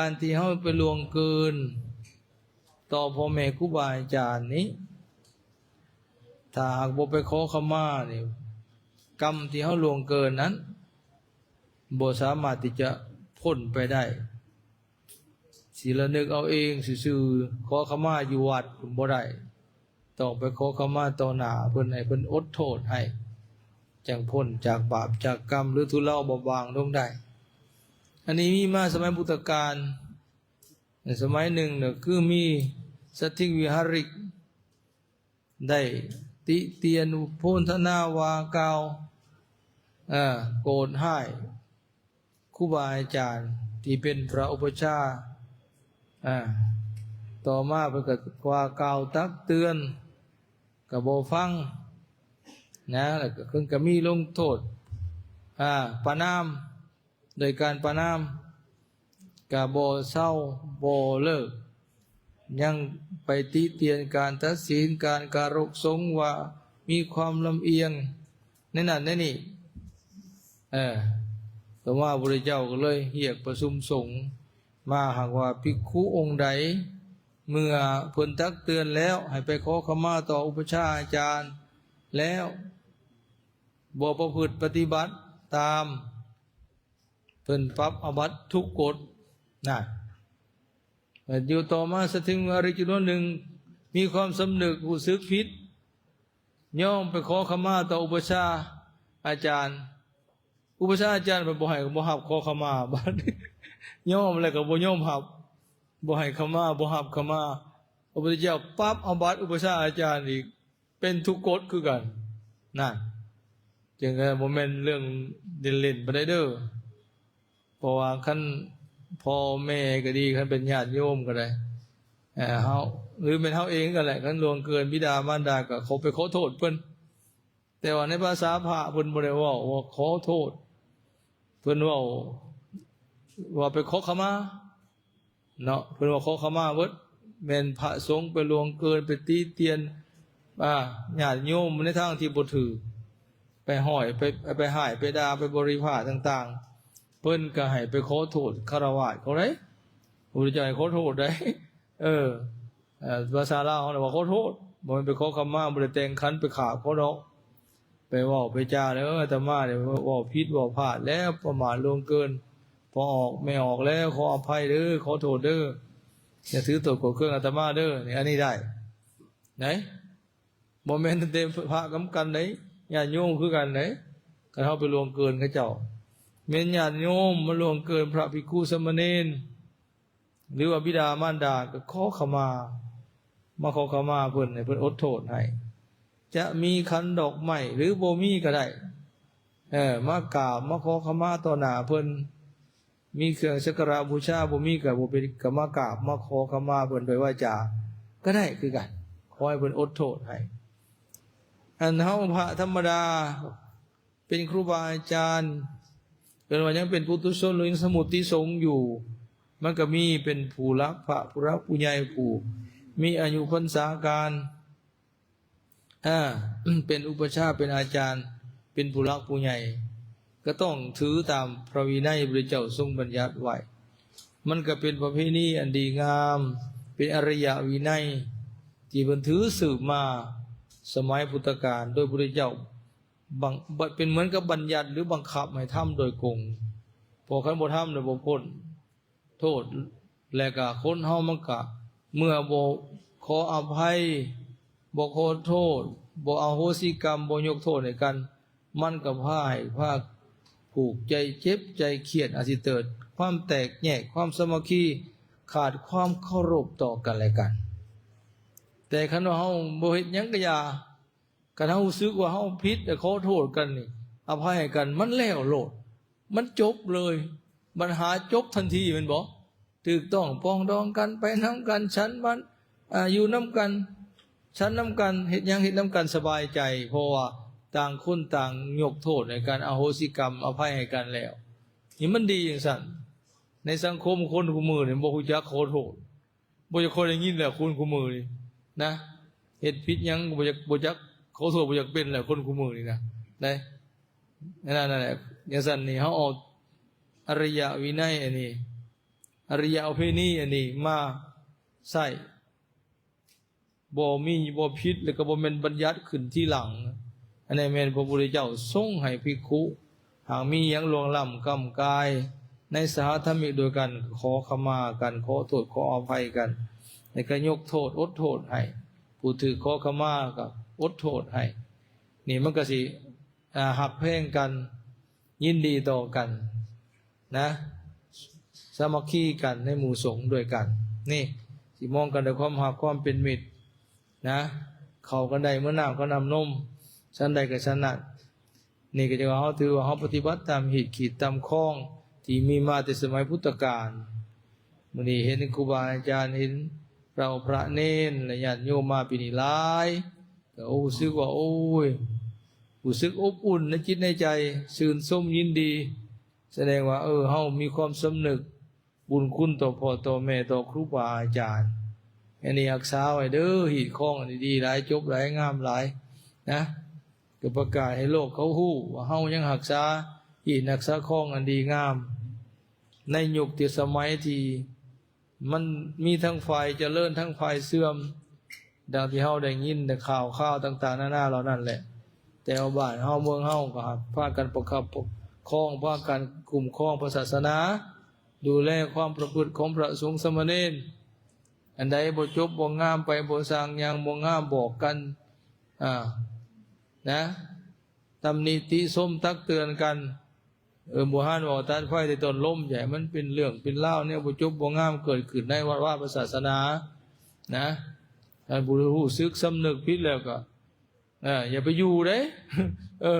ການທີ່ເຮົາໄປລ່ວງເກີນຕໍ່ພໍ່ແມ່ຄູບາອາຈານນີ້ ຖ້າຫາກບໍ່ໄປຂໍຂະມານີ້ ກຳທີ່ເຮົາລ່ວງເກີນນັ້ນ ບໍ່ສາມາດທີ່ຈະພົ້ນໄປໄດ້. ຊິລະນຶກເອົາເອງຊື່ໆ ຂໍຂະມາຢູ່ວັດບໍ່ໄດ້, ຕ້ອງໄປຂໍຂະມາຕໍ່ໜ້າເພິ່ນ ໃຫ້ເພິ່ນອົດໂທດໃຫ້ ຈັ່ງພົ້ນຈາກບາບຈາກກຳ ຫຼື ທຸເລົາເບົາບາງລົງໄດ້. ອັນນີ້ມີມາສະໄໝພຸດທະການ, ໃນສະໄໝໜຶ່ງນະ ຄືມີສັດທິງວິຫາຣິກ ໄດ້ຕິຕຽນໂພນທະນາວ່າກ່າວ ເອີ ໂກດຮ້າຍຄູບາອາຈານທີ່ເປັນພະອຸປັດຊາ. ອາ ຕໍ່ມາເພິ່ນກໍວ່າກ່າວຕັກເຕືອນ ກໍບໍ່ຟັງນະ, ແລ້ວກໍເພິ່ນກໍມີລົງໂທດ ອາ ປະນາມ ໂດຍການປະນາມ ກະບໍ່ເຊົາບໍ່ເລີກ, ຍັງໄປຕິຕຽນການຕັດສິນ ການກາລົກສົງວ່າມີຄວາມລຳອຽງໃນນັ້ນໃນນີ້. ເອີ ຕໍ່ມາພະພຸດທະເຈົ້າກໍເລີຍຮຽກປະຊຸມສົງມາ, ຫາກວ່າພິກຂຸອົງໃດ ເມື່ອເພິ່ນຕັກເຕືອນແລ້ວ ໃຫ້ໄປຂໍຂະມາຕໍ່ອຸປັດຊາອາຈານແລ້ວ ບໍ່ປະພຶດປະຕິບັດຕາມ ເພິ່ນປັບອາບັດທຸກກົດນະ. ຢູ່ຕໍ່ມາສະຖິງອາຍຸຈຳນວນໜຶ່ງ ມີຄວາມສຳນຶກຮູ້ສຶກຜິດ ຍອມໄປຂໍຂະມາຕໍ່ອຸປັດຊາອາຈານ. ອຸປັດຊາອາຈານເພິ່ນບໍ່ໃຫ້ ບໍ່ຮັບຂໍຂະມາ, ບາດນີ້ຍອມແລ້ວກໍບໍ່ຍອມຮັບ, ບໍ່ໃຫ້ຂະມາ ບໍ່ຮັບຂະມາ. ພະພຸດທະເຈົ້າປັບອາບັດອຸປັດຊາອາຈານອີກ ເປັນທຸກກົດຄືກັນນັ້ນ. ຈຶ່ງບໍ່ແມ່ນເລື່ອງເລ່ນໆປານໃດເດີ້, ເພາະວ່າຄັນພໍ່ແມ່ກໍດີ ຄັນເປັນຍາດໂຍມກໍໄດ້ ເອີ ເຮົາ ຫຼືແມ່ນເຮົາເອງກໍແຫຼະ ຄັນລ່ວງເກີນບິດາມານດາກໍຂໍ ໄປຂໍໂທດເພິ່ນ. ແຕ່ວ່າໃນພາສາພະເພິ່ນບໍ່ໄດ້ເວົ້າວ່າຂໍໂທດ, ເພິ່ນເວົ້າວ່າໄປຂໍຂະມາ ເນາະ, ເພິ່ນວ່າຂໍຂະມາເບິດ. ແມ່ນພະສົງໄປລ່ວງເກີນ ໄປຕິຕຽນ ອາ ຍາດໂຍມໃນທາງທີ່ບໍ່ຖືກ, ໄປຮ້ອຍ ໄປ ໄປຮ້າຍ ໄປດ່າ ໄປບໍລິພາດຕ່າງໆ, ເພິ່ນກໍໃຫ້ໄປຂໍໂທດຄາລະວາດເຂົາເດ້. ພະພຸດທະເຈົ້າໃຫ້ຂໍໂທດໄດ໋. ເອີ ເອີ ພາສາລາວເຮົາເອີ້ນວ່າຂໍໂທດ, ບໍ່ແມ່ນໄປຂໍຂະມາ, ບໍ່ໄດ້ແຕ່ງຂັນໄປຂາບເຂົາດອກ. ໄປເວົ້າໄປຈາເດີ ອາດຕະມານີ້ເວົ້າຜິດເວົ້າພາດແລ້ວ, ປະໝາດລ່ວງເກີນພໍ່ອອກແມ່ອອກແລ້ວ, ຂໍອະໄພເດີ ຂໍໂທດເດີ, ຢ່າຖືໂທດໂກດເຄືອງອາດຕະມາເດີ. ນີ້ ອັນນີ້ໄດ້ໄດ໋, ບໍ່ແມ່ນແຕ່ພະນຳກັນໄດ໋, ຍາດໂຍມຄືກັນໄດ໋. ຄັນເຮົາໄປລ່ວງເກີນເຂົາເຈົ້າ, ແມ່ນຍາດໂຍມມາລ່ວງເກີນພະພິກຂຸສາມະເນນ ຫຼືວ່າບິດາມານດາ ກໍຂໍຂະມາ, ມາຂໍຂະມາເພິ່ນ ໃຫ້ເພິ່ນອົດໂທດໃຫ້. ຈະມີຂັນດອກໄມ້ ຫຼືບໍ່ມີກໍໄດ້, ເອີ ມາກາບ ມາຂໍຂະມາຕໍ່ໜ້າເພິ່ນ. ມີເຄື່ອງສັກກາລະບູຊາ ບໍ່ມີກໍບໍ່ເປັນ, ກໍມາກາບ ມາຂໍຂະມາເພິ່ນດ້ວຍວາຈາກໍໄດ້ຄືກັນ, ຂໍໃຫ້ເພິ່ນອົດໂທດໃຫ້. ອັນເຮົາພະທຳມະດາ ເປັນຄູບາອາຈານ ເອີ້ນວ່າຍັງເປັນປຸຖຸຊົນ ຫຼືຍັງສະມຸດຕິສົງຢູ່, ມັນກໍມີເປັນຜູ້ຫຼັກພະ ຜູ້ຫຼັກຜູ້ໃຫຍ່ ຜູ້ມີອາຍຸພັນສາການ, ອາ ເປັນອຸປັດຊາ ເປັນອາຈານ ເປັນຜູ້ຫຼັກຜູ້ໃຫຍ່, ກໍຕ້ອງຖືຕາມພະວິໄນທີ່ພະພຸດທະເຈົ້າຊົງບັນຍັດໄວ້. ມັນກໍເປັນປະເພນີອັນດີງາມ, ເປັນອະລິຍະວິໄນທີ່ເພິ່ນຖືສືບມາສະໄໝພຸດທະການ ໂດຍພະພຸດທະເຈົ້າ ບັງ ບັດ ເປັນເໝືອນກັບບັນຍັດ ຫຼື ບັງຄັບໃຫ້ທຳໂດຍກົງ, ເພາະຄັນບໍ່ທຳແລ້ວບໍ່ພົ້ນໂທດ. ແລະກະຄົນເຮົາມັນກະ ເມື່ອບໍ່ຂໍອະໄພ, ບໍ່ຂໍໂທດ, ບໍ່ອະໂຫສິກຳ, ບໍ່ຍົກໂທດໃຫ້ກັນ, ມັນກະພາໃຫ້ພາຜູກໃຈເຈັບໃຈຄຽດ, ອາດຊິເກີດຄວາມແຕກແຍກ, ຄວາມສາມັກຄີ, ຂາດຄວາມເຄົາລົບຕໍ່ກັນແລະກັນ. ແຕ່ຄັນວ່າເຮົາບໍ່ເຮັດຫຍັງກະຢ່າ, ຄັນເຮົາຮູ້ສຶກວ່າເຮົາຜິດ ແລະ ຂໍໂທດກັນນີ້ ອະໄພໃຫ້ກັນ ມັນແລ້ວໂລດ, ມັນຈົບເລີຍ, ບັນຫາຈົບທັນທີ ແມ່ນບໍ່? ຖືກຕ້ອງປອງດອງກັນ, ໄປນຳກັນ, ສັນມັນ, ອາ, ຢູ່ນຳກັນ, ສັນນຳກັນ, ເຮັດຫຍັງເຮັດນຳກັນສະບາຍໃຈ, ເພາະວ່າຕ່າງຄົນຕ່າງຍົກໂທດໃຫ້ກັນ, ອະໂຫສິກຳ, ອະໄພໃຫ້ກັນແລ້ວ. ນີ້ມັນດີຈັ່ງຊັ້ນ. ໃນສັງຄົມຄົນຄູ່ມື້ນີ້ບໍ່ຮູ້ຈັກຂໍໂທດ. ບໍ່ຢາກຄ່ອຍໄດ້ຍິນແລ້ວຄົນຄູ່ມື້ນີ້ນະ, ເຮັດຜິດຫຍັງກໍບໍ່ຢາກ, ບໍ່ຈັກຂໍໂທດ, ບໍ່ຢາກເປັນແລ້ວຄົນຄູ່ມື້ນີ້ນະ, ໄດ້. ນັ້ນແຫຼະ, ຈັ່ງຊັ້ນນີ້ ເຮົາເອົາອະລິຍະວິໄນອັນນີ້ ອະລິຍະປະເພນີອັນນີ້ມາໃຊ້ ບໍ່ມີ ບໍ່ຜິດ ແລ້ວກໍບໍ່ແມ່ນບັນຍັດຂຶ້ນທີຫຼັງ. ອັນນີ້ແມ່ນພະພຸດທະເຈົ້າຊົງໃຫ້ພິກຂຸ ຫາກມີຫຍັງລ່ວງລ້ຳກ້ຳກາຍໃນສະຫະທຳມິກດ້ວຍກັນ ກໍຂໍຂະມາກັນ ຂໍໂທດຂໍອະໄພກັນ ແລ້ວກໍຍົກໂທດ ອົດໂທດໃຫ້ ຜູ້ຖືກຂໍຂະມາກໍອົດໂທດໃຫ້. ນີ້ມັນກໍຊິ ອາ ຮັກແພງກັນ ຍິນດີຕໍ່ກັນນະ ສາມັກຄີກັນໃນໝູ່ສົງດ້ວຍກັນ. ນີ້ຊິມອງກັນດ້ວຍຄວາມຮັກຄວາມເປັນມິດນະ ເຂົ້າກັນໄດ້ເໝືອນນ້ຳກັບນ້ຳນົມ ສັນໃດກໍສັນນັ້ນ. ນີ້ກໍຈັ່ງວ່າເຮົາຖືວ່າເຮົາປະຕິບັດຕາມຮີດຂີດຕາມຄອງທີ່ມີມາແຕ່ສະໄໝພຸດທະການ. ມື້ນີ້ເຫັນຄູບາອາຈານ ເຫັນເຫຼົ່າພະເນນ ແລະ ຍາດໂຍມມາປີນີ້ຫຼາຍ ກໍ ໂອ້ ຮູ້ສຶກວ່າ ໂອ້ຍ ຮູ້ສຶກອົບອຸ່ນໃນຈິດໃນໃຈ ຊື່ນຊົມຍິນດີ ສະແດງວ່າ ເອີ ເຮົາມີຄວາມສຳນຶກບຸນຄຸນຕໍ່ພໍ່ຕໍ່ແມ່ ຕໍ່ຄູບາອາຈານ. ອັນນີ້ຮັກສາໄວ້ເດີ ຮີດຄອງອັນນີ້ດີຫຼາຍ ຈົບຫຼາຍ ງາມຫຼາຍນະ ກໍປະກາດໃຫ້ໂລກເຂົາຮູ້ວ່າເຮົາຍັງຮັກສາຮີດຮັກສາຄອງອັນດີງາມ ໃນຍຸກທີ່ສະໄໝທີ່ ມັນມີທັງຝ່າຍຈະເລີນ ທັງຝ່າຍເສື່ອມ ດັ່ງທີ່ເຮົາໄດ້ຍິນແຕ່ຂ່າວຄາວຕ່າງໆນານາເຫຼົ່ານັ້ນແຫຼະ. ແຕ່ວ່າບ້ານເຮົາເມືອງເຮົາກໍພາກັນປະຄັບປະຄອງ ພາກັນຄຸ້ມຄອງພະສາສະໜາ ດູແລຄວາມປະພຶດຂອງພະສົງສາມະເນນ. ອັນໃດບໍ່ຈົບບໍ່ງາມ ໄປບໍ່ສ້າງຫຍັງບໍ່ງາມ ບອກກັນ ອາ ນະ ຕຳໜິຕິຊົມຕັກເຕືອນກັນ. ເອີ ບູຮານເວົ້າ ຕັດໄຟແຕ່ຕົ້ນລົມ ຢ່າໃຫ້ມັນເປັນເລື່ອງເປັນລາວ ແນວບໍ່ຈົບບໍ່ງາມເກີດຂຶ້ນໃນວັດວາພະສາສະໜານະ. ທ່ານຜູ້ຮູ້ສຶກສຳນຶກຜິດແລ້ວກໍ ເອີ ຢ່າໄປຢູ່ເດ້. ເອີ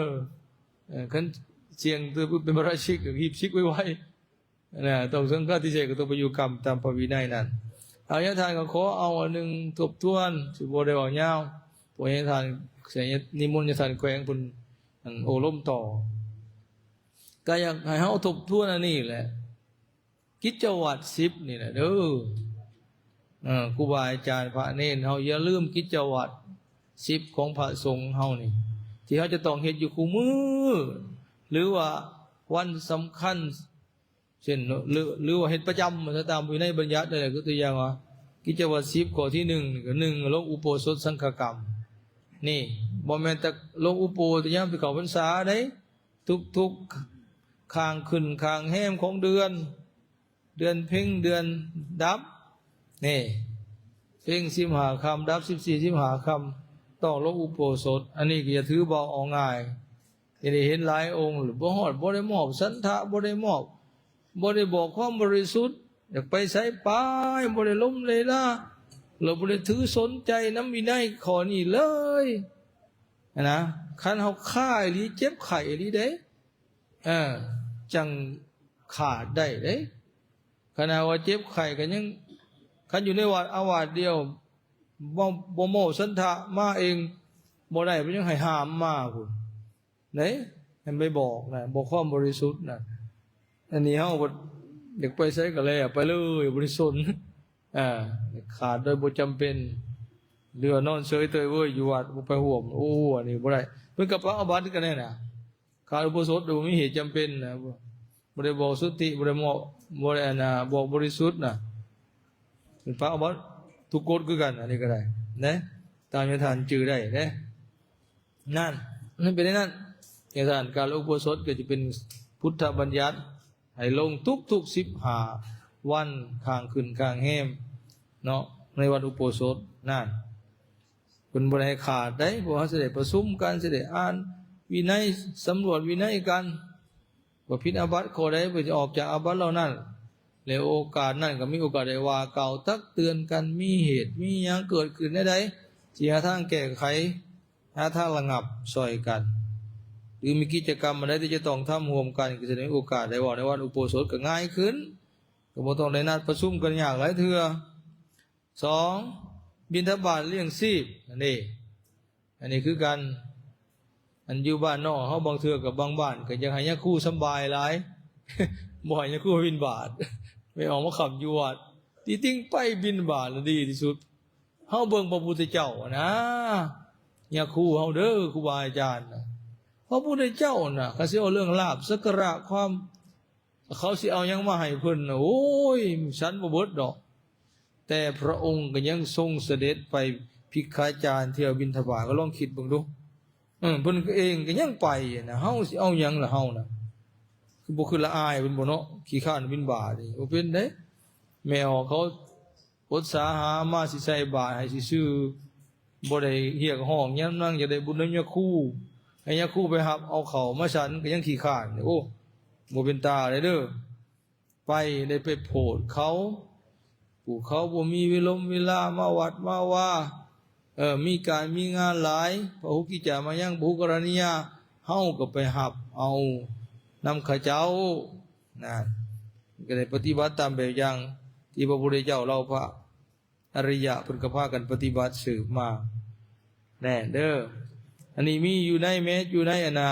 ເອີ ຄັນສ່ຽງເປັນປະຣາຊິກກໍຮີບສິກໄວໆ ນະ. ຕ້ອງສັງຄາທິເສດ ກໍຕ້ອງໄປຢູ່ກຳຕາມພະວິໄນນັ້ນ. ເອົາ ຍາທ່ານກໍຂໍເອົາອັນໜຶ່ງທົບທວນ ຊິບໍ່ໄດ້ເວົ້າຍາວ ເພາະຍາທ່ານ ນິມົນຍາທ່ານແຂວງເພິ່ນ ອັນໂອ້ລົມຕໍ່ ກໍຢາກໃຫ້ເຮົາທົບທວນອັນນີ້ແຫຼະ ກິດຈະວັດສິບນີ້ແຫຼະເດີ. ເອີ ຄູບາອາຈານ ພະເນນເຮົາ ຢ່າລືມກິດຈະວັດສິບຂອງພະສົງເຮົານີ້ ທີ່ເຮົາຈະຕ້ອງເຮັດຢູ່ຄູ່ມື້ ຫຼືວ່າວັນສຳຄັນ ເຊັ່ນ ຫຼື ຫຼືວ່າເຮັດປະຈຳ ຕາມວິໄນບັນຍັດນັ້ນແຫຼະ. ຄືຕົວຢ່າງວ່າ ກິດຈະວັດສິບ ຂໍ້ທີໜຶ່ງນີ້ກໍ ໜຶ່ງ ລົງອຸໂບສົດສັງຄະກຳ. ນີ້ບໍ່ແມ່ນແຕ່ລົງອຸໂບ ແຕ່ຍາມທີ່ເຂົ້າພັນສາເດ້ ທຸກໆ ຂ້າງຂຶ້ນຂ້າງແຮມຂອງເດືອນ ເດືອນເພັງ ເດືອນດັບ ນີ້ ເພັງສິບຫ້າຄ່ຳ ດັບສິບສີ່ ສິບຫ້າຄ່ຳ ຕ້ອງລົງອຸໂບສົດ. ອັນນີ້ກໍຢ່າຖືເບົາເອົາງ່າຍ. ຈະໄດ້ເຫັນຫຼາຍອົງ ບໍ່ຮອດ ບໍ່ໄດ້ມອບສັນທະ ບໍ່ໄດ້ມອບ ບໍ່ໄດ້ບອກຄວາມບໍລິສຸດ ຢາກໄປໃສໄປ ບໍ່ໄດ້ລົມເລລາ ແລ້ວບໍ່ໄດ້ຖືສົນໃຈນຳວິໄນຂໍ້ນີ້ເລີຍນະ. ຄັນເຮົາຄາອີ່ຫຼີ ເຈັບໄຂ້ອີ່ຫຼີເດ້ ເອີ ຈັ່ງຂາດໄດ້ເດ້. ຂະໜາດວ່າເຈັບໄຂ້ກໍຍັງ ຄັນຢູ່ໃນວັດອາວາດດຽວ ບໍ່ ບໍ່ມອບສັນທະມາເອງ ບໍ່ໄດ້ ເພິ່ນຍັງໃຫ້ຫ້າມມາພຸ້ນ. ເດ້ ໃຫ້ໄປບອກນະ ບອກຄວາມບໍລິສຸດນະ. ອັນນີ້ເຮົາບໍ່ຢາກໄປໃສກໍແລ້ວ ໄປເລີຍ ບໍ່ໄດ້ສົນ ອາ ຂາດໂດຍບໍ່ຈຳເປັນ ຫຼືວ່ານອນເສີຍເຕີຍເວີຍຢູ່ວັດ ບໍ່ໄປຮ່ວມ. ໂອ້ ອັນນີ້ບໍ່ໄດ້ ເພິ່ນກໍປັບອາບັດຄືກັນແນ່ນະ. ຂາດອຸໂບສົດໂດຍບໍ່ມີເຫດຈຳເປັນນະ ບໍ່ ບໍ່ໄດ້ບອກສຸດທິ ບໍ່ໄດ້ມອບ ບໍ່ໄດ້ ອັນນ່າ ບອກບໍລິສຸດນະ ເປັນປະອາບັດທຸກກົດຄືກັນ. ອັນນີ້ກໍໄດ້ນະ ຕາມຍາທ່ານຈື່ໄດ້ນະ. ນັ້ນ ມັນເປັນແນວນັ້ນ. ຍາທ່ານ ການລົງອຸໂບສົດກໍຈະເປັນພຸດທະບັນຍັດ ໃຫ້ລົງທຸກໆສິບຫ້າວັນ ຂ້າງຂຶ້ນຂ້າງແຮມເນາະ ໃນວັນອຸໂບສົດນັ້ນ. ເພິ່ນບໍ່ໄດ້ໃຫ້ຂາດເດ້ ເພາະເຮົາຊິໄດ້ປະຊຸມກັນ ຊິໄດ້ອ່ານວິໄນ ສຳຫຼວດວິໄນກັນ ວ່າຜິດອາບັດຂໍ້ໃດ ເພື່ອຈະອອກຈາກອາບັດເຫຼົ່ານັ້ນ. ແລະໂອກາດນັ້ນກໍມີໂອກາດໄດ້ວ່າກ່າວຕັກເຕືອນກັນ ມີເຫດມີຫຍັງເກີດຂຶ້ນແນວໃດ ຊິຫາທາງແກ້ໄຂ ຫາທາງລະງັບຊ່ອຍກັນ ຫຼືມີກິດຈະກຳອັນໃດທີ່ຈະຕ້ອງທຳຮ່ວມກັນ ກໍຈະໄດ້ມີໂອກາດໄດ້ເວົ້າໃນວັນອຸໂບສົດກໍງ່າຍຂຶ້ນ ກໍບໍ່ຕ້ອງໄດ້ນັດປະຊຸມກັນຍາກຫຼາຍເທື່ອ. ສອງ ບິນທະບາດລ້ຽງຊີບ ອັນນີ້ ອັນນີ້ຄືກັນ ອັນຢູ່ບ້ານນອກເຮົາ ບາງເທື່ອກໍບາງບ້ານກໍຢາກໃຫ້ຍາຄູສຳບາຍຫຼາຍ ບໍ່ໃຫ້ຍາຄູບິນບາດ ໄປອອກມາຄ້ຳຢູ່ວັດ. ທີ່ຈິງໄປບິນບາດລະດີທີ່ສຸດ. ເຮົາເບິ່ງພະພຸດທະເຈົ້ານະ ຍາຄູເຮົາເດີ ຄູບາອາຈານນະ ພະພຸດທະເຈົ້ານະ ຄັນຊິເວົ້າເລື່ອງລາບສັກກາລະ ຄວາມ ເຂົາຊິເອົາຫຍັງມາໃຫ້ເພິ່ນນະ? ໂອ້ຍ ສັນບໍ່ເບິດດອກ. ແຕ່ພະອົງກໍຍັງຊົງສະເດັດໄປພິກຂາຈານທ່ຽວບິນທະບາດ. ກໍລອງຄິດເບິ່ງດູ. ເອີ ເພິ່ນເອງກໍຍັງໄປນະ. ເຮົາຊິເອົາຫຍັງລະເຮົານະ? ຄືບໍ່ຄືລະອາຍເພິ່ນບໍ່ເນາະ? ຂີ້ຄ້ານບິນບາດນີ້ ບໍ່ເປັນເດ້. ແມ່ອອກເຂົາອົດສາຫາມາ ຊິໃສ່ບາດໃຫ້ຊື່ໆ ບໍ່ໄດ້ຮຽກຮ້ອງຫຍັງນຳ. ຢາກໄດ້ບຸນນຳຍາຄູ ໃຫ້ຍາຄູໄປຮັບເອົາເຂົ້າມາສັນ ກໍຍັງຂີ້ຄ້ານ. ໂອ້ ບໍ່ເປັນຕາເລີຍເດີ້. ໄປໄດ້ໄປໂພດເຂົາ ຜູ້ເຂົາບໍ່ມີເວລົມເວລາມາວັດມາວາ ເອີ ມີການມີງານຫຼາຍ ພະຫຸກິຈາມະຍັງ ພະຫຸກະລະນິຍາ ເຮົາກໍໄປຮັບເອົານຳເຂົາເຈົ້າ. ນັ້ນ ກໍໄດ້ປະຕິບັດຕາມແບບຢ່າງທີ່ພະພຸດທະເຈົ້າເຫຼົ່າພະ ອະລິຍະເພິ່ນກໍພາກັນປະຕິບັດສືບມາແນ່ເດີ້. ອັນນີ້ມີຢູ່ໃນ ແມ້ຢູ່ໃນອັນນ່າ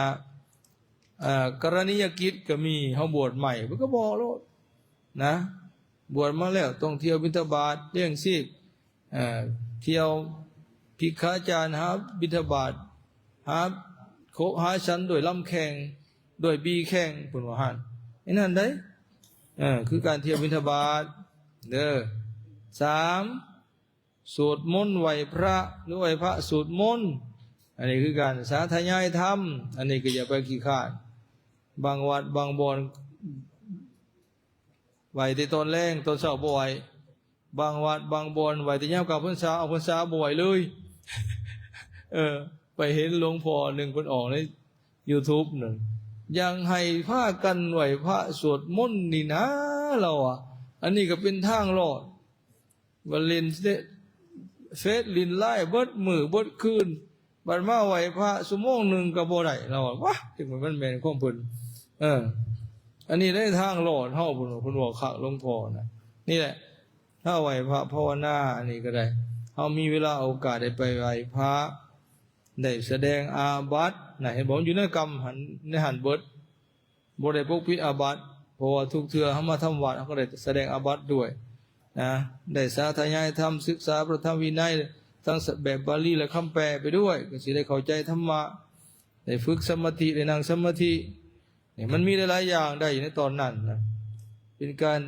ເອີ ກະລະນີຍະກິດກໍມີ. ເຮົາບວດໃໝ່ເພິ່ນກໍບອກໂລດນະ ບວດມາແລ້ວຕ້ອງທ່ຽວບິນທະບາດລ້ຽງຊີບ ເອີ ທ່ຽວພິກຂາຈານຫາບິນທະບາດ ຫາຄົບຫາສັນດ້ວຍລຳແຂ້ງ ດ້ວຍບີແຂ້ງ ເພິ່ນວ່າຫັ້ນ. ອັນນັ້ນໃດ໋ ເອີ ຄືການທ່ຽວບິນທະບາດເດີ້. ສາມ ສວດມົນໄຫວ້ພະ ຫຼືໄຫວ້ພະສວດມົນ ອັນນີ້ຄືການສາທະຍາຍທຳ. ອັນນີ້ກໍຢ່າໄປຂີ້ຄ້ານ. ບາງວັດບາງບ່ອນໄຫວ້ແຕ່ຕອນແລງ ຕອນເຊົ້າບໍ່ໄຫວ້. ບາງວັດບາງບ່ອນໄຫວ້ແຕ່ຍາມການພັນສາ ອອກພັນສາບໍ່ໄຫວ້ເລີຍ. ເອີ ໄປເຫັນຫຼວງພໍ່ໜຶ່ງເພິ່ນອອກໃນຢູທູບນັ້ນ ຢາກໃຫ້ພາກັນໄຫວ້ພະສວດມົນນີ້ນາ ລາວວ່າ. ອັນນີ້ກໍເປັນທາງລອດ ວ່າຫຼິ້ນເຟສຫຼິ້ນລາຍເບິດມື້ເບິດຄືນ ບັດມາໄຫວ້ພະຊົ່ວໂມງໜຶ່ງກໍບໍ່ໄດ້ ລາວວ່າ. ວະ ຈັ່ງມັນແມ່ນຄວາມເພິ່ນ. ເອີ ອັນນີ້ໄດ້ທາງລອດເຮົາ ເພິ່ນ ເພິ່ນເວົ້າຄັກ ຫຼວງພໍ່ນະ. ນີ້ແຫຼະ ຖ້າໄຫວ້ພະພາວະນາ ອັນນີ້ກໍໄດ້ ເຮົາມີເວລາໂອກາດໄດ້ໄປໄຫວ້ພະ ໄດ້ສະແດງອາບັດນະ. ເຫັນບໍ່? ມັນຢູ່ໃນກຳຫັ້ນ ໃນຫັ້ນເບິດ. ບໍ່ໄດ້ປົກປິດອາບັດ ເພາະວ່າທຸກເທື່ອເຮົາມາທຳວັດ ເຮົາກໍໄດ້ສະແດງອາບັດດ້ວຍນະ ໄດ້ສາທະຍາຍທຳ ສຶກສາພະທຳວິໄນ ທັງແບບບາລີ ແລະ ຄຳແປໄປດ້ວຍ ກໍຊິໄດ້ເຂົ້າໃຈທຳມະ ໄດ້ຝຶກສະມາທິ ໄດ້ນັ່ງສະມາທິ. ນີ້ມັນມີຫຼາຍໆຢ່າງໄດ້ຢູ່ໃນຕອນນັ້ນນະ ເປັນການ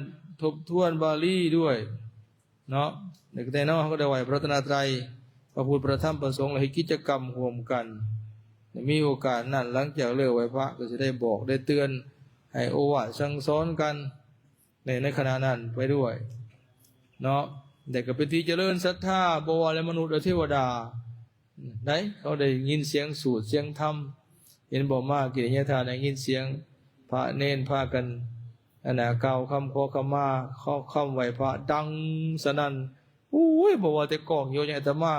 ທົບທວນບາລີດ້ວຍ ເນາະ. ໃນແຕ່ເນາະ ເຮົາກໍໄດ້ໄຫວ້ພະລັດຕະນະໄຕ ພະພຸດ ພະທຳ ພະສົງ ແລະ ເຮັດກິດຈະກຳຮ່ວມກັນ. ໃນມີໂອກາດນັ້ນ ຫຼັງຈາກເລີກໄຫວ້ພະ ກໍຊິໄດ້ບອກໄດ້ເຕືອນ ໃຫ້ໂອວາດສັ່ງສອນກັນໃນ ໃນຂະນະນັ້ນໄປດ້ວຍເນາະ. ແຕ່ກໍເປັນທີ່ຈະເລີນສັດທາ ບໍ່ວ່າແລະມະນຸດ ແລະ ເທວະດາ ໄດ້ ເຂົາໄດ້ຍິນສຽງສູດສຽງທຳ. ເຫັນບໍ່ ມາກິລິຍະທາດໄດ້ຍິນສຽງພະເນນພາກັນ ອັນນ່າ ກ່າວຄຳຂໍຂະມາ ຂໍຄຳໄຫວ້ພະດັງສະນັ້ນ. ໂອ້ຍ ບໍ່ວ່າແຕ່ກ້ອງໂຍຍອາດຕະມາ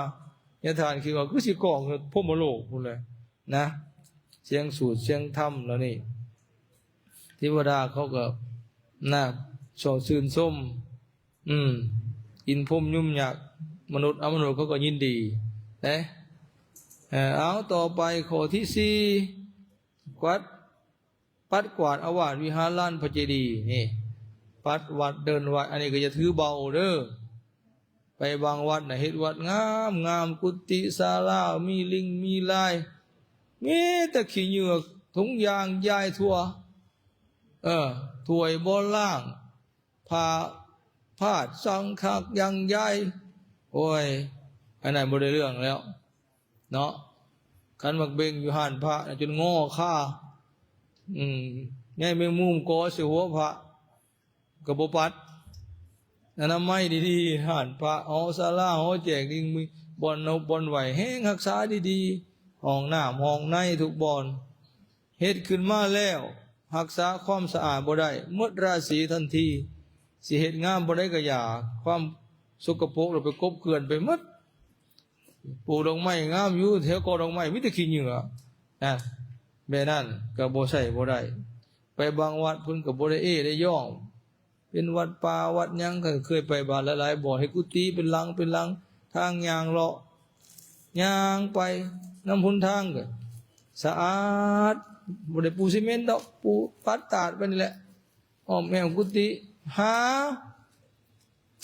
ຍະທ່ານຄິດວ່າຄືຊິກ້ອງພົມມະໂລກພຸ້ນແຫຼະນະ ສຽງສູດສຽງທຳເຫຼົ່ານີ້. ເທວະດາເຂົາກໍນະ ຊອກຊື່ນຊົມ ອືມ ກິນພົມຍຸມຍັກ ມະນຸດອະມະນຸດເຂົາກໍຍິນດີເດ້. ເອີ ເອົາ ຕໍ່ໄປຂໍ້ທີສີ່ ກວາດ ປັດກວາດອາວາດວິຫານລານພະເຈດີ ນີ້ ປັດວັດເດີ່ນວັດ. ອັນນີ້ກໍຢ່າຖືເບົາເດີ. ໄປບາງວັດນະ ເຮັດວັດງາມໆ ກຸຕິສາລາ ມີລິງມີລາຍ ມີແຕ່ຂີ້ເຫຍື້ອ ຖົງຢາງຢາຍທົ່ວ ເອີ ຖ້ວຍບໍ່ລ້າງ ຜ້າພາດສັງຄັກຍັງຢາຍ. ໂອ້ຍ ອັນນັ້ນບໍ່ໄດ້ເລື່ອງແລ້ວເນາະ. ຄັນໝາກເບັງຢູ່ຮ້ານພະນະ ຈົນງໍຄາ ອືມ ໃຍແມງມຸມເກາະໃສ່ຫົວພະ ກໍບໍ່ປັດ. ອະນາໄມດີໆ ຮ້ານພະ ຫໍສາລາ ຫໍແຈກດິ່ງ ບ່ອນນົບບ່ອນໄຫວ້ ແຮງຮັກສາດີໆ ຫ້ອງນ້ຳຫ້ອງໃນທຸກບ່ອນ. ເຮັດຂຶ້ນມາແລ້ວ ຮັກສາຄວາມສະອາດບໍ່ໄດ້ ໝົດລາສີທັນທີ. ຊິເຮັດງາມບໍ່ໄດ້ກໍຢ່າ ຄວາມສົກກະປົກລະໄປກົບເກື່ອນໄປໝົດ. ປູກດອກໄມ້ງາມຢູ່ ແຖວກໍດອກໄມ້ມີແຕ່ຂີ້ເຫຍື້ອນະ ແບບນັ້ນກໍບໍ່ໃຊ້ບໍ່ໄດ້. ໄປບາງວັດເພິ່ນກໍບໍ່ໄດ້ເອ້ໄດ້ຍ້ອງ ເປັນວັດປ່າວັດຫຍັງ ຂ້ອຍເຄີຍໄປບາດຫຼາຍໆບ່ອນ ເຮັດກຸຕິເປັນຫຼັງເປັນຫຼັງ ທາງຍ່າງເລາະ ຍ່າງໄປນຳຫົນທາງກໍສະອາດ ບໍ່ໄດ້ປູຊີເມັນດອກ ປູປາດຕາດໄປນີ້ແຫຼະ ອ້ອມແອ້ມກຸຕິ ຫາ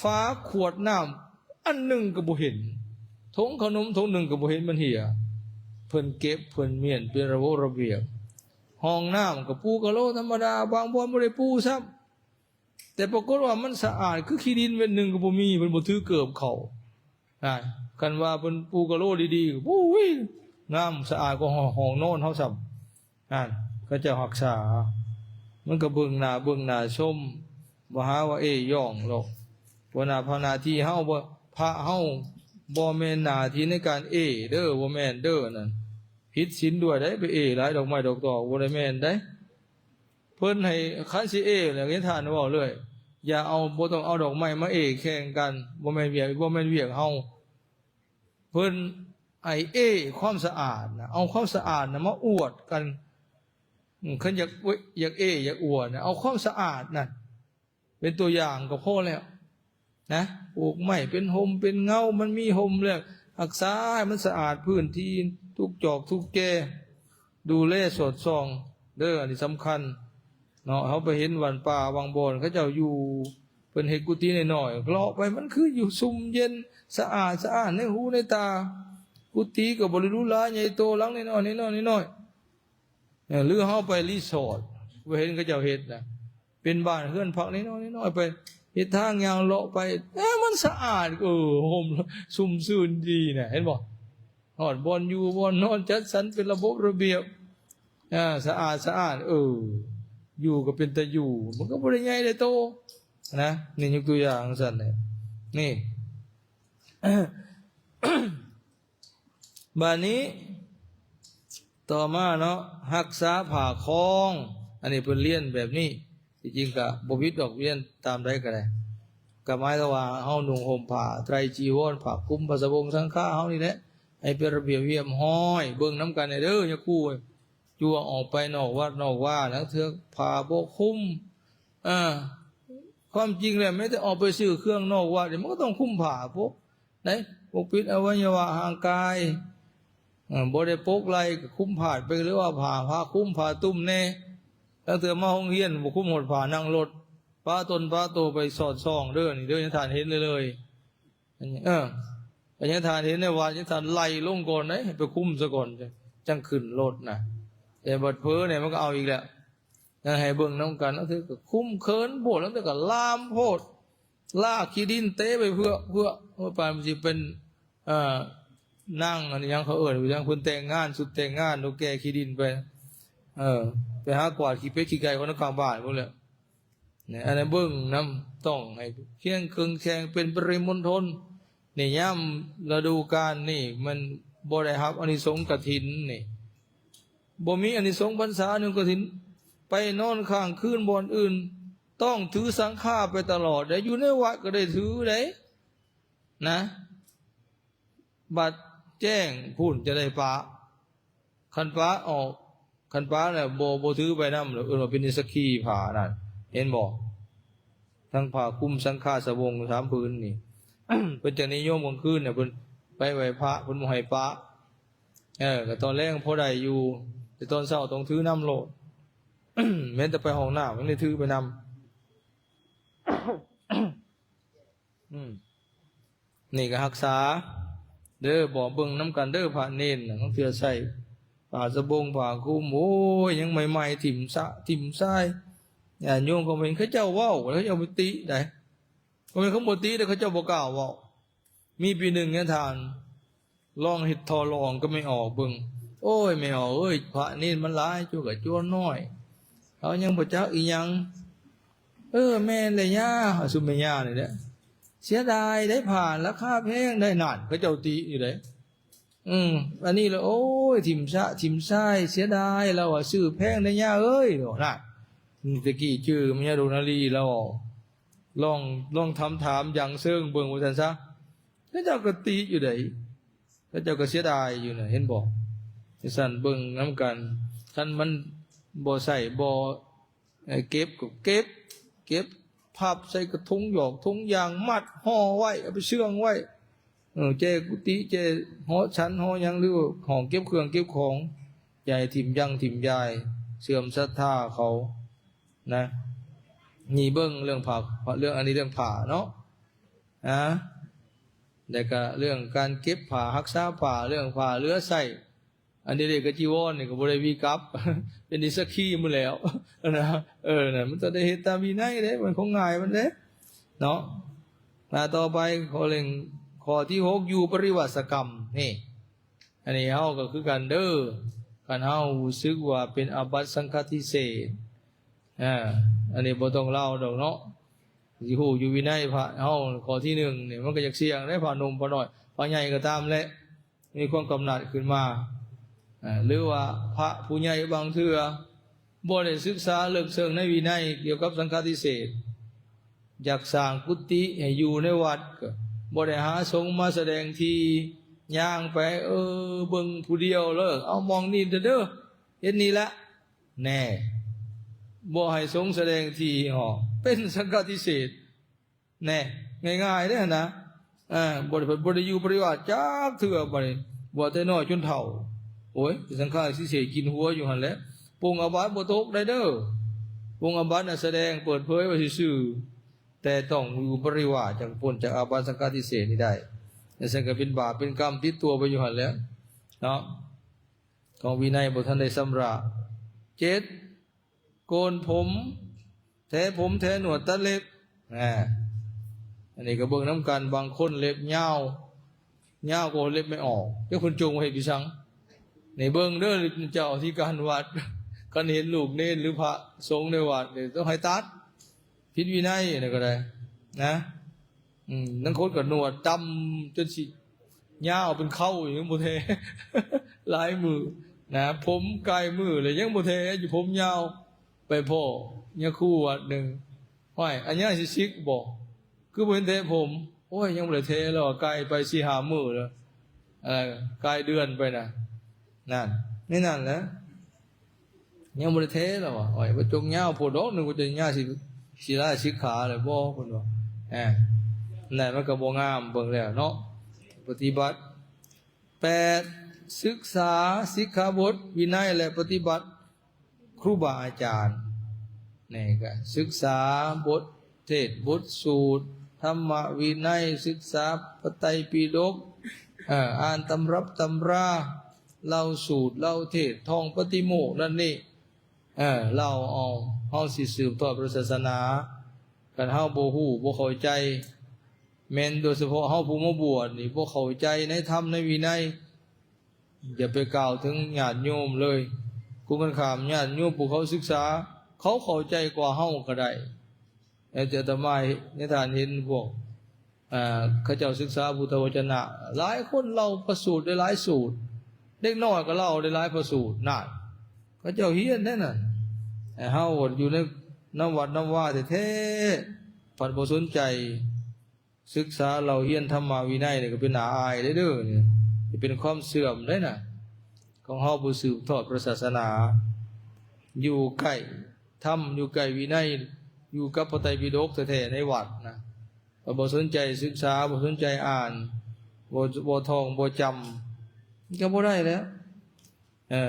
ຝາຂວດນ້ຳອັນໜຶ່ງກໍບໍ່ເຫັນ ຖົງເຂົ້າໜົມຖົງໜຶ່ງກໍບໍ່ເຫັນມັນເຫຍ. ເພິ່ນເກັບເພິ່ນມ້ຽນເປັນລະບົບລະບຽບ. ຫ້ອງນ້ຳກໍປູກະໂຫຼທຳມະດາ ບາງບ່ອນບໍ່ໄດ້ປູຊ້ຳ ແຕ່ປາກົດວ່າມັນສະອາດຄືຂີ້ດິນເມັດໜຶ່ງກໍບໍ່ມີ ເພິ່ນບໍ່ຖືເກີບເຂົ້າ. ນະ ຄັນວ່າເພິ່ນປູກະໂຫຼດີໆ ໂອ້ຍ ງາມສະອາດກວ່າຫ້ອງນອນເຮົາຊ້ຳ. ນັ້ນ ເຂົາເຈົ້າຮັກສາ ມັນກໍເບິ່ງໜ້າເບິ່ງໜ້າຊົມ ບໍ່ຫາວ່າເອ້ຍ້ອງດອກ. ບໍ່ໜ້າພະໜ້າທີ່ເຮົາ ບໍ່ ພະເຮົາບໍ່ແມ່ນໜ້າທີ່ໃນການເອ້ເດີ ບໍ່ແມ່ນເດີ ອັນນັ້ນຜິດສິນດ້ວຍເດ້ ໄປເອ້ຫຼາຍດອກໄມ້ດອກຕອກ ບໍ່ໄດ້ແມ່ນເດ້. ເພິ່ນໃຫ້ ຄັນຊິເອ້ແລ້ວ ທ່ານເວົ້າເລີຍ ຢ່າເອົາ ບໍ່ຕ້ອງເອົາດອກໄມ້ມາເອ້ແຂ່ງກັນ ບໍ່ແມ່ນວຽກ ບໍ່ແມ່ນວຽກເຮົາ. ເພິ່ນໃຫ້ເອ້ຄວາມສະອາດນະ ເອົາຄວາມສະອາດນະມາອວດກັນ. ອືມ ຄັນຢາກ ຢາກເອ້ຢາກອວດນະ ເອົາຄວາມສະອາດນັ້ນເປັນຕົວຢ່າງກໍພໍແລ້ວນະ. ປູກໄມ້ເປັນຮົ່ມເປັນເງົາ ມັນມີຮົ່ມແລ້ວ ຮັກສາໃຫ້ມັນສະອາດພື້ນທີ່ ທຸກຈອກທຸກແຈ ດູແລສອດສ່ອງເດີ ອັນນີ້ສຳຄັນເນາະ. ເຮົາໄປເຫັນວັດປ່າບາງບ່ອນ ເຂົາເຈົ້າຢູ່ ເພິ່ນເຮັດກຸຕິນ້ອຍໆ ເລາະໄປ ມັນຄືຢູ່ຊຸ່ມເຢັນ ສະອາດສະອ້ານໃນຫູໃນຕາ. ກຸຕິກໍບໍ່ໄດ້ຫຼູຫຼາໃຫຍ່ໂຕ ຫຼັງນ້ອຍໆ ນ້ອຍໆ ນ້ອຍໆ. ເອີ ຫຼືເຮົາໄປຣີສອດ ໄປເຫັນເຂົາເຈົ້າເຮັດນະ ເປັນບ້ານເຮືອນພັກນ້ອຍໆ ນ້ອຍໆ ໄປເຮັດທາງຍ່າງເລາະໄປ ເອີ ມັນສະອາດ ເອີ ຮົ່ມຊຸ່ມຊື່ນດີນະ ເຫັນບໍ່? ຮອດບ່ອນຢູ່ບ່ອນນອນ ຈັດສັນເປັນລະບົບລະບຽບ ອາ ສະອາດສະອ້ານ ເອີ ຢູ່ກໍເປັນຕາຢູ່ ມັນກໍບໍ່ໄດ້ໃຫຍ່ໄດ້ໂຕນະ. ນີ້ຍົກຕົວຢ່າງຊັ້ນແຫຼະ ນີ້ ບາດນີ້ຕໍ່ມາເນາະ ຮັກສາຜ້າຄອງ ອັນນີ້ເພິ່ນລຽນແບບນີ້ ທີ່ຈິງກະບໍ່ຜິດດອກ ລຽນຕາມໃດກໍໄດ້ ກໍໝາຍຄວາມວ່າເຮົານຸ່ງຫົ່ມຜ້າໄຕຣຈີວອນ ຜ້າຄຸມ ຜ້າສະບົງສັງຄາເຮົານີ້ແຫຼະ ໃຫ້ເປັນລະບຽບຮຽບຮ້ອຍ. ເບິ່ງນຳກັນແດ່ເດີ ຍາຄູ ຈົວອອກໄປນອກວັດນອກວາ ລາງເທື່ອຜ້າບໍ່ຄຸມ ເອີ ຄວາມຈິງແລ້ວແມ້ແຕ່ອອກໄປຊື້ເຄື່ອງນອກວັດນີ້ ມັນກໍຕ້ອງຄຸມຜ້າ ພວກໃດ ປົກປິດອະໄວຍະວະຮ່າງກາຍ ເອີ ບໍ່ໄດ້ປົກໄຫຼ່ກໍຄຸມພາດໄປ ຫຼືວ່າຜ້າ ຜ້າຄຸມ ຜ້າຕຸ້ມແດ່. ລາງເທື່ອມາໂຮງຮຽນບໍ່ຄຸມຮອດຜ້ານັ່ງລົດ ປະຕົນປະໂຕໄປສອດສ່ອງເດີ ນີ້ເດີ ຍາທ່ານເຫັນເລີຍໆ. ອັນນີ້ ເອີ ກໍຍັງທ່ານເຫັນໃນວັດ ຍັງທ່ານໄລ່ລົງກ່ອນເດ້ ໃຫ້ໄປຄຸມຊະກ່ອນ ຈັ່ງ ຈັ່ງຂຶ້ນລົດນະ. ແຕ່ບັດເຜີນີ້ມັນກໍເອົາອີກແລ້ວ ຍັງໃຫ້ເບິ່ງນຳກັນ ລາງເທື່ອກໍຄຸມເຂີນໂພດ ລາງເທື່ອກໍລາມໂພດ ລາກຂີ້ດິນເຕະໄປເພື່ອ ເພື່ອ ໂອ້ຍ ປານມັນຊິເປັນ ເອີ ນາງ ອັນຫຍັງເຂົາເອີ້ນຫຍັງ ເພິ່ນແຕ່ງງານ ຊຸດແຕ່ງງານ ໂດນແກ່ຂີ້ດິນໄປ ເອີ ໄປຫາກວາດຂີ້ເປັດຂີ້ໄກ່ຂອງນຳກາງບ້ານພຸ້ນແຫຼະ. ນະ ອັນນັ້ນເບິ່ງນຳ ຕ້ອງໃຫ້ຄຽງເຄິ່ງແຂງເປັນປະລິມົນທົນ. ນີ້ຍາມລະດູການນີ້ມັນບໍ່ໄດ້ຮັບອານິສົງກະຖິນນີ້ ບໍ່ມີອານິສົງພັນສາອານິສົງກະຖິນ. ໄປນອນຄ້າງຄືນບ່ອນອື່ນ ຕ້ອງຖືສັງຄາໄປຕະຫຼອດເດ້ ຢູ່ໃນວັດກໍໄດ້ຖືເດ້ນະ. ບັດແຈ້ງພຸ້ນຈະໄດ້ປະ ຄັນປະອອກ ຄັນປະແລ້ວບໍ່ ບໍ່ຖືໄປນຳ ເອີ້ນວ່າເປັນນິດສັກຄີຜ້ານັ້ນ ເຫັນບໍ່? ທັງຜ້າຄຸມສັງຄາສະບົງສາມຜືນນີ້ ເພິ່ນຈະນິຍົມກາງຄືນນະ ເພິ່ນໄປໄຫວ້ພະ ເພິ່ນບໍ່ໃຫ້ປະ. ເອີ ກໍຕອນແລງພໍໄດ້ຢູ່ ແຕ່ຕອນເຊົ້າຕ້ອງຖືນຳໂລດ ແມ່ນແຕ່ໄປຫ້ອງນ້ຳຍັງໄດ້ຖືໄປນຳ. ອືມ ນີ້ກໍຮັກສາເດີ ບອກເບິ່ງນຳກັນເດີ ພະເນນນະ ລາງເທື່ອໃສ່ຜ້າສະບົງຜ້າຄຸມ ໂອ້ຍ ຍັງໃໝ່ໆ ຖິ້ມຊະ ຖິ້ມຊາຍ. ຍາດໂຍມກໍເຫັນເຂົາເຈົ້າເວົ້າ ເຂົາເຈົ້າໄປຕິໄດ໋ ບໍ່ແມ່ນເຂົາບໍ່ຕິເດ້ ເຂົາເຈົ້າບໍ່ກ້າເວົ້າ. ມີປີໜຶ່ງຍາທ່ານ ລອງເຮັດທໍ່ລອງກັບແມ່ອອກເບິ່ງ. ໂອ້ຍ ແມ່ອອກເອີຍ ພະເນນມັນຫຼາຍ ຈົວກະຈົວນ້ອຍ ເຮົາຍັງບໍ່ຈັກອີ່ຫຍັງ. ເອີ ແມ່ນແຫຼະຍ່າ ເຮົາຊຸມແມ່ຍ່ານີ້ແຫຼະ ເສຍດາຍໄດ໋ ຜ້າລາຄາແພງໄດ໋. ນັ້ນ ເຂົາເຈົ້າຕິຢູ່ເດ້. ອືມ ອັນນີ້ລະ ໂອ້ຍ ຖິ້ມຊະ ຖິ້ມຊາຍ ເສຍດາຍ ລາວວ່າ ຊື້ແພງໄດ໋ຍ່າເອີຍ ນັ້ນ. ແຕ່ກີ້ຈື່ແມ່ຍ່າດົງນາລີລາວເວົ້າ ລອງ ລອງຖາມ ຖາມຢ່າງເຊີງເບິ່ງວ່າຊັ້ນຊະ. ເຂົາເຈົ້າກໍຕິຢູ່ໃດ໋ ເຂົາເຈົ້າກໍເສຍດາຍຢູ່ນະ ເຫັນບໍ່? ຈັ່ງຊັ້ນເບິ່ງນຳກັນ ຄັນມັນບໍ່ໃຊ້ ບໍ່ ເອີ ເກັບກໍເກັບ ເກັບພັບໃສ່ກະຖົງຢອກຖົງຢາງ ມັດຫໍ່ໄວ້ ເອົາໄປເຊື່ອງໄວ້ ເອີ ແຈກຸຕິ ແຈຫໍ່ສັນຫໍ່ຫຍັງ ຫຼືຫ້ອງເກັບເຄື່ອງເກັບຂອງ ຢ່າໃຫ້ຖິ້ມຢ່າງຖິ້ມຢາຍ ເສື່ອມສັດທາເຂົານະ. ນີ້ເບິ່ງເລື່ອງຜ້າ ເລື່ອງ ອັນນີ້ເລື່ອງຜ້າເນາະ ອາ ແລ້ວກະເລື່ອງການເກັບຜ້າ ຮັກສາຜ້າ ເລື່ອງຜ້າເຫຼືອໃຊ້ ອັນເດເລກກັບຈີວອນນີ້ກໍບໍ່ໄດ້ວິກັບ ເປັນອີກສັກຄີໝົດແລ້ວນະ. ເອີ ນັ້ນມັນຕ້ອງໄດ້ເຮັດຕາມວິໄນເດ້ ມັນຄົງງ່າຍມັນເດ້ເນາະ. ມາຕໍ່ໄປ ຂໍ້ເລັ່ງ ຂໍ້ທີຫົກ ຢູ່ປະລິວາສະກຳນີ້ ອັນນີ້ເຮົາກໍຄືກັນເດີ ຄັນເຮົາຮູ້ສຶກວ່າເປັນອາບັດສັງຄະຕິເສດ ອາ ອັນນີ້ບໍ່ຕ້ອງເລົ່າດອກເນາະ ຊິຮູ້ຢູ່ວິໄນພະເຮົາ ຂໍ້ທີໜຶ່ງນີ້ ມັນກໍຢາກສ່ຽງເດ້ ພະໜຸ່ມພະນ້ອຍ ພະໃຫຍ່ກໍຕາມແຫຼະ ມີຄວາມກຳໜັດຂຶ້ນມາ ອາ ຫຼືວ່າພະຜູ້ໃຫຍ່ບາງເທື່ອ ບໍ່ໄດ້ສຶກສາເລິກເຊິ່ງໃນວິໄນກ່ຽວກັບສັງຄະຕິເສດ ຢາກສ້າງກຸຕິໃຫ້ຢູ່ໃນວັດ ກໍບໍ່ໄດ້ຫາສົງມາສະແດງທີ່ ຍ່າງໄປ ເອີ ເບິ່ງຜູ້ດຽວເລີຍ ເອົາ ໝ່ອງນີ້ເດີ ເຮັດນີ້ລະ ແນ່ ບໍ່ໃຫ້ສົງສະແດງທີ່ ເປັນສັງຄະຕິເສດ ແນ່ ງ່າຍໆເດ້ຫັ້ນນະ ເອີ ບໍ່ໄດ້ ບໍ່ໄດ້ຢູ່ປະລິວາດຈັກເທື່ອ ບັດນີ້ ບວດແຕ່ນ້ອຍຈົນເຖົ້າ ໂອ້ຍ ເປັນສັງຄະຕິເສດກິນຫົວຢູ່ຫັ້ນແຫຼະ. ປົງອາບັດບໍ່ຕົກໄດ້ເດີ ປົງອາບັດນະສະແດງເປີດເຜີຍໄວ້ຊື່ໆ ແຕ່ຕ້ອງຢູ່ປະລິວາດ ຈັ່ງພົ້ນຈາກອາບັດສັງຄະຕິເສດນີ້ໄດ້ ແລະ ຊັ້ນກໍເປັນບາບເປັນກຳຕິດຕົວໄປຢູ່ຫັ້ນແຫຼະເນາະ ຂອງວິໄນບໍ່ທັນໄດ້ຊຳລະ. ເຈັດ ໂກນຜົມ ແຖຜົມ ແຖໜວດ ຕັດເລັບ ອາ ອັນນີ້ກໍເບິ່ງນຳກັນ ບາງຄົນເລັບຍາວ ຍາວກວ່າເລັບໄມ້ອອກ ຈັກເພິ່ນຈົ່ງໄວ້ເຮັດອີ່ສັງ. ນີ້ເບິ່ງເດີ ເຈົ້າອະທິການວັດ ຄັນເຫັນລູກເນນ ຫຼື ພະສົງໃນວັດນີ້ ຕ້ອງໃຫ້ຕັດ ຜິດວິໄນ ອັນນັ້ນກໍໄດ້ນະ. ອືມ ລາງຄົນກໍໜວດດຳຈົນຊິຍາວເປັນເຄົ້າ ຍັງບໍ່ແຖ ຫຼາຍມື້ນະ ຜົມກາຍມືແລ້ວຍັງບໍ່ແຖຢູ່ ຜົມຍາວ. ໄປພໍ້ຍາຄູວັດໜຶ່ງ ຫ້ວຍ ອັນຍາຊິສິກບໍ່ ຄືບໍ່ເຫັນແຖຜົມ? ໂອ້ຍ ຍັງບໍ່ໄດ້ແຖແລ້ວ ກາຍໄປສີ່ຫ້າມື້ແລ້ວ ເອີ ກາຍເດືອນໄປນະ ນັ້ນ ໃນນັ້ນແຫຼະ ຍັງບໍ່ໄດ້ແຖແລ້ວວ່າ ໂອ້ຍ ບໍ່ຈົງຍາວໂພດດອກ ນຶກວ່າຈະຍາວຊິ ຊິລາສິກຂາແລ້ວບໍ່ ເພິ່ນວ່າ ອາ ນັ້ນມັນກໍບໍ່ງາມ ເບິ່ງແລ້ວເນາະ ປະຕິບັດ. ແປດ ສຶກສາສິກຂາບົດ ວິໄນ ແລະ ປະຕິບັດ ຄູບາອາຈານ ນີ້ກໍສຶກສາບົດເທດບົດສູດ ທຳມະວິໄນ ສຶກສາພະໄຕປິດົກ ເອີ ອ່ານຕຳຮັບຕຳລາ ເລົ່າສູດເລົ່າເທດ ທ່ອງປະຕິໂມກນັ້ນນີ້ ເອີ ເລົ່າເອົາ ເຮົາຊິສືບທອດພະສາສະໜາ ຄັນເຮົາບໍ່ຮູ້ບໍ່ເຂົ້າໃຈ ແມ່ນໂດຍສະເພາະເຮົາຜູ້ມາບວດນີ້ບໍ່ເຂົ້າໃຈໃນທຳໃນວິໄນ ຢ່າໄປກ່າວເຖິງຍາດໂຍມເລີຍ. ກົງກັນຂ້າມ ຍາດໂຍມຜູ້ເຂົາສຶກສາ ເຂົາເຂົ້າໃຈກວ່າເຮົາກໍໄດ້. ແຕ່ອາດຕະມາໃນທ່ານເຫັນພວກ ເຂົາເຈົ້າສຶກສາພຸດທະວະຈະນະ ຫຼາຍຄົນເລົ່າພະສູດໄດ້ຫຼາຍສູດ ເດັກນ້ອຍກໍເລົ່າໄດ້ຫຼາຍພະສູດ ນັ້ນ ເຂົາເຈົ້າຮຽນໄດ້ນັ້ນ. ແຕ່ເຮົາຢູ່ໃນ ນຳວັດນຳວາແທ້ໆ ພັດບໍ່ສົນໃຈ ສຶກສາເລົ່າຮຽນທຳມະວິໄນນີ້ກໍເປັນໜ້າອາຍເດ້ເດີ ນີ້ເປັນຄວາມເສື່ອມເດ້ນະ ຂອງເຮົາຜູ້ສືບທອດພະສາສະໜາ. ຢູ່ໃກ້ທຳ ຢູ່ໃກ້ວິໄນ ຢູ່ກັບພະໄຕປິດົກແທ້ໆ ໃນວັດນະ ກໍບໍ່ສົນໃຈສຶກສາ ບໍ່ສົນໃຈອ່ານ ບໍ່ ບໍ່ທ່ອງ ບໍ່ຈຳ ມັນກໍບໍ່ໄດ້ແລ້ວ. ເອີ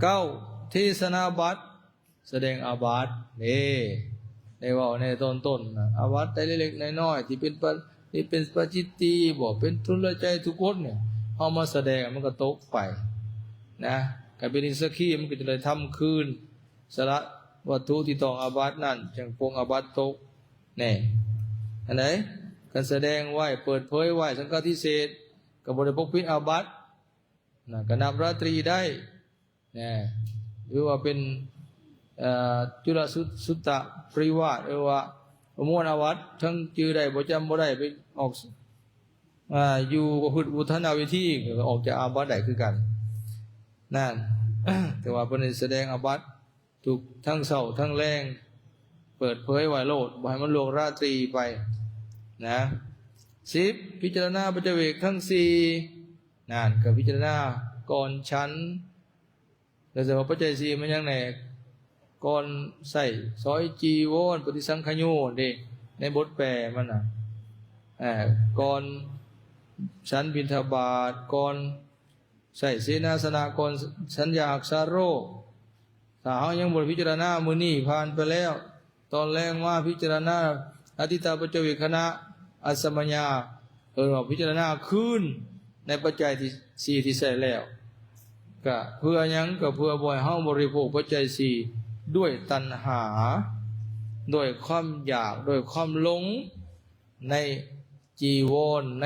ເກົ້າ ເທສະນາບັດ ສະແດງອາບັດເດ້ ໄດ້ເວົ້າໃນຕອນຕົ້ນນະ ອາບັດແຕ່ເລັກໆນ້ອຍໆ ທີ່ເປັນປະ ທີ່ເປັນປາຈິດຕີບໍ ເປັນທຸລະໃຈທຸກົດນີ້ ເຮົາມາສະແດງມັນກໍຕົກໄປນະ ກາຍເປັນອີກສັກຄີ ມັນກໍຈະໄດ້ທຳຄືນ ສະຫຼະວັດຖຸທີ່ຕ້ອງອາບັດນັ້ນ ຈັ່ງປົງອາບັດຕົກແນ່. ອັນໃດ ການສະແດງໄວ້ ເປີດເຜີຍໄວ້ ສັງຄະຕິເສດ ກໍບໍ່ໄດ້ປົກປິດອາບັດ ນະ ກໍນັບລາຕຣີໄດ້ນະ ຫຼືວ່າເປັນ ເອີ ຈຸລະສຸ ສຸດຕະປະລິວາດ ຫຼືວ່າປະມວນອາບັດ ທັງຈື່ໄດ້ບໍ່ ຈຳບໍ່ໄດ້ ໄປອອກ ອາ ຢູ່ປະພຶດວຸດທະນາວິທີ ກໍອອກຈາກອາບັດໄດ້ຄືກັນນັ້ນ. ແຕ່ວ່າເພິ່ນໄດ້ສະແດງອາບັດ ທຸກທັງເຊົ້າທັງແລງ ເປີດເຜີຍໄວ້ໂລດ ບໍ່ໃຫ້ມັນລ່ວງລາຕຣີໄປນະ. ສິບ ພິຈາລະນາປັດຈະເວກທັງສີ່ ນັ້ນ ກໍພິຈາລະນາກ່ອນສັນ ແລ້ວຈະວ່າປັດໄຈສີ່ມັນຫຍັງແດ່ ກ່ອນໃຊ້ສອຍຈີວອນ ປະຕິສັງຂະໂຍເດ້ ໃນບົດແປມັນນະ ເອີ ກ່ອນສັນບິນທະບາດ ກ່ອນ ໃຊ້ເສນາສະນະ ກ່ອນສັນຢາຮັກສາໂລກ. ຖ້າເຮົາຍັງບໍ່ໄດ້ພິຈາລະນາມື້ນີ້ຜ່ານໄປແລ້ວ ຕອນແລງມາພິຈາລະນາອະຕິດຕະປັດຈະເວກຂະນະ ອັດສະມະຍາ ເອີ້ນວ່າພິຈາລະນາຄືນໃນປັດໄຈທີ່ສີ່ທີ່ໃຊ້ແລ້ວ. ກະເພື່ອຫຍັງ? ກະເພື່ອບໍ່ໃຫ້ເຮົາບໍລິໂພກປັດໄຈສີ່ດ້ວຍຕັນຫາ, ດ້ວຍຄວາມຢາກ, ດ້ວຍຄວາມຫຼົງໃນຈີວອນ, ໃນ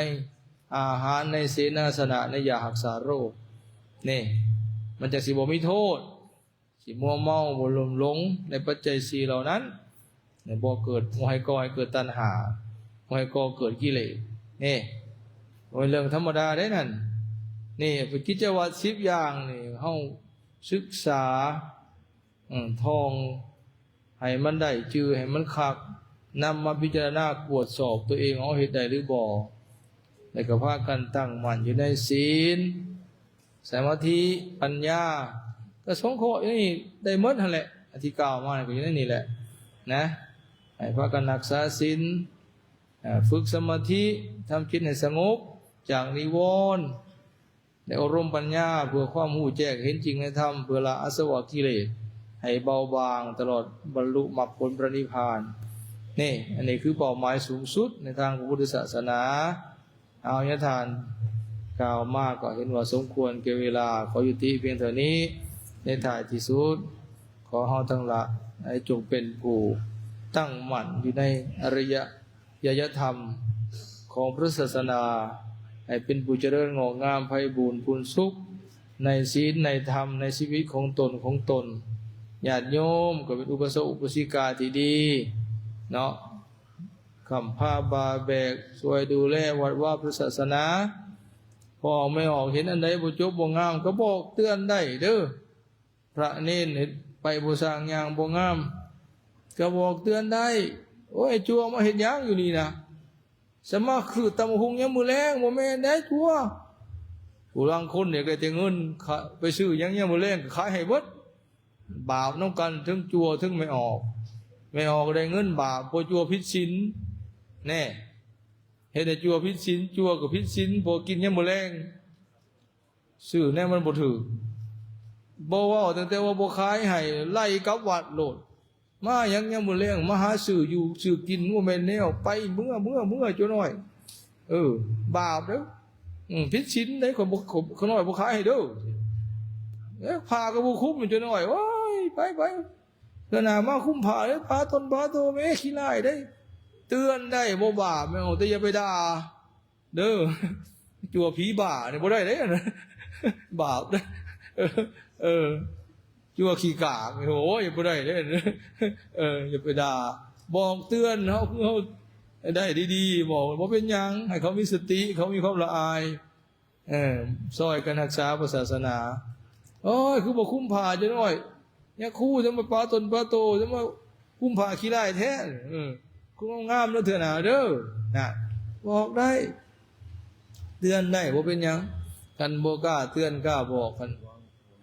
ອາຫານ, ໃນເສນາສະນະ, ໃນຢາຮັກສາໂລກ. ນີ້ ມັນຈັ່ງຊິບໍ່ມີໂທດ, ຊິມົວເມົາ, ບໍ່ຫຼົງຫຼົງໃນປັດໄຈສີ່ເຫຼົ່ານັ້ນ. ບໍ່ເກີດ, ບໍ່ໃຫ້ກໍ່ໃຫ້ເກີດຕັນຫາ, ບໍ່ໃຫ້ກໍ່ເກີດກິເລດ. ນີ້ ບໍ່ແມ່ນເລື່ອງທຳມະດາເດ້ນັ້ນ. ນີ້ເປັນກິດຈະວັດສິບຢ່າງນີ້ ເຮົາສຶກສາ ອືມ ທ່ອງໃຫ້ມັນໄດ້ຈື່ ໃຫ້ມັນຄັກ, ນຳມາພິຈາລະນາກວດສອບຕົວເອງ ເຮົາເຮັດໄດ້ຫຼືບໍ່? ແລ້ວກໍພາກັນຕັ້ງໝັ້ນຢູ່ໃນສິນ, ສະມາທິ, ປັນຍາ, ກໍສົງເຄາະຢູ່ໃນນີ້ໄດ້ໝົດຫັ້ນແຫຼະ. ອັນທີ່ກ່າວມາກໍຢູ່ໃນນີ້ແຫຼະນະ. ໃຫ້ພາກັນຮັກສາສິນ, ເອີ່ ຝຶກສະມາທິ, ທຳຈິດໃຫ້ສະຫງົບຈາກນິວອນ, ໄດ້ອົບຮົມປັນຍາເພື່ອຄວາມຮູ້ແຈ້ງເຫັນຈິງໃນທຳ, ເພື່ອລະອາສະວະກິເລດໃຫ້ເບົາບາງ ຕະຫຼອດບັນລຸມັກຜົນພະນິບພານ. ນີ້ ອັນນີ້ຄືເປົ້າໝາຍສູງສຸດໃນທາງພະພຸດທະສາສະໜາ. ເອົາ ຍາທ່ານກ່າວມາກໍເຫັນວ່າສົມຄວນແກ່ເວລາ, ຂໍຍຸຕິພຽງເທົ່ານີ້. ໃນທ້າຍທີ່ສຸດ ຂໍເຮົາທັງຫຼາຍຈົ່ງເປັນຜູ້ຕັ້ງໝັ້ນຢູ່ໃນອະລິຍະ ຍະທຳຂອງພະພຸດທະສາສະໜາ, ໃຫ້ເປັນຜູ້ຈະເລີນງອກງາມໄພບູນພູນສຸກໃນສິນໃນທຳໃນຊີວິດຂອງຕົນຂອງຕົນ. ຍາດໂຍມກໍເປັນອຸບາສົກອຸບາສິກາທີ່ດີເນາະ, ຄ້ຳພາບ່າແບກ ຊ່ວຍດູແລວັດວາພຸດທະສາສະໜາ. ພໍ່ອອກແມ່ອອກເຫັນອັນໃດບໍ່ຈົບບໍ່ງາມກໍບອກເຕືອນໄດ້ເດີ້. ພະເນນເຮັດໄປບໍ່ສ້າງ ຍ່າງບໍ່ງາມ ກໍບອກເຕືອນໄດ້. ໂອ້ຍ ຈົວມາເຮັດຫຍັງຢູ່ນີ້ນະ? ສະມາຄືຕຳບັກຫຸ່ງຍາມມື້ແລງ ບໍ່ແມ່ນໄດ໋ຈົວ. ຜູ້ລາງຄົນຢາກໄດ້ແຕ່ເງິນ ຂະ ໄປຊື້ຫຍັງຍາມມື້ແລງກໍຂາຍໃຫ້ເບິດ. ບາບນຳກັນ ເທິງຈົວເທິງແມ່ອອກ. ແມ່ອອກກໍໄດ້ເງິນບາບ ເພາະຈົວຜິດສິນ. ແນ່ ເຮັດໃຫ້ຈົວຜິດສິນ, ຈົວກໍຜິດສິນ ເພາະກິນຍາມມື້ແລງ. ຊື້ແນວມັນບໍ່ຖືກ ບໍ່ເວົ້າ, ຕັ້ງແຕ່ວ່າບໍ່ຂາຍໃຫ້ ໄລ່ກັບວັດໂລດ. ມາຫຍັງຍາມມື້ແລງ ມາຫາຊື້ຢູ່ຊື້ກິນ ບໍ່ແມ່ນແນວ. ໄປ ເມືອ ເມືອ ເມືອ ຈົວນ້ອຍ. ເອີ ບາບເດີ້. ອືມ ຜິດສິນເດ້. ຂ້ອຍບໍ່ ຂ້ານ້ອຍບໍ່ຂາຍໃຫ້ເດີ້. ເອີ ຜ້າກໍບໍ່ຄຸມ ຈົວນ້ອຍ. ໂອ້ຍ ໄປ ໄປ ເທື່ອໜ້າມາຄຸມຜ້າເດີ້. ພາຕົນພາໂຕ ແມ່ຂີ້ຮ້າຍເດ້. ເຕືອນໄດ້ບໍ່ບາບ ແມ່ນ ແຕ່ຢ່າໄປດ່າ ເດີ. ຈົວຜີບ້ານີ້ບໍ່ໄດ້ເດ້ ບາບເດ້. ເອີ ເອີ ຈົວຂີ້ກາກນີ້ ໂອ້ຍ ບໍ່ໄດ້ເດ້. ເອີ ຢ່າໄປດ່າ ບອກເຕືອນເຮົາ ຄືເຮົາໄດ້ດີໆ ບອກບໍ່ເປັນຫຍັງ ໃຫ້ເຂົາມີສະຕິ ເຂົາມີຄວາມລະອາຍ. ເອີ ຊ່ອຍກັນຮັກສາພະສາສະໜາ. ໂອ້ຍ ຄືບໍ່ຄຸມຜ້າຈັກໜ້ອຍ ຍາຄູ ຈັ່ງມາປາຕົນປາໂຕ ຈັ່ງມາກຸມຜ້າຂີ້ລ້າຍແທ້. ເອີ ຄຸມງາມໆເດີ້ ເທື່ອໜ້າເດີ້ ນະ ບອກໄດ້ ເຕືອນໄດ້ ບໍ່ເປັນຫຍັງ. ຄັນບໍ່ກ້າເຕືອນ ກ້າບອກ ຄັນ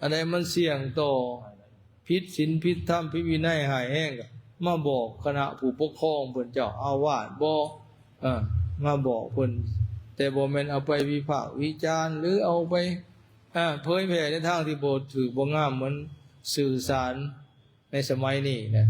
ອັນໃດມັນສ່ຽງຕໍ່ຜິດສິນຜິດທຳ ຜິດວິໄນຮ້າຍແຮງ ກໍມາບອກຄະນະຜູ້ປົກຄອງເພິ່ນ ເຈົ້າອາວາດບໍ ເອີ ມາບອກເພິ່ນ ແຕ່ບໍ່ແມ່ນເອົາໄປວິພາກວິຈານ ຫຼື ເອົາໄປ ເຜີຍແຜ່ໃນທາງທີ່ບໍ່ຖືກບໍ່ງາມ ເໝືອນສື່ສານໃນສະໄໝນີ້ນະ.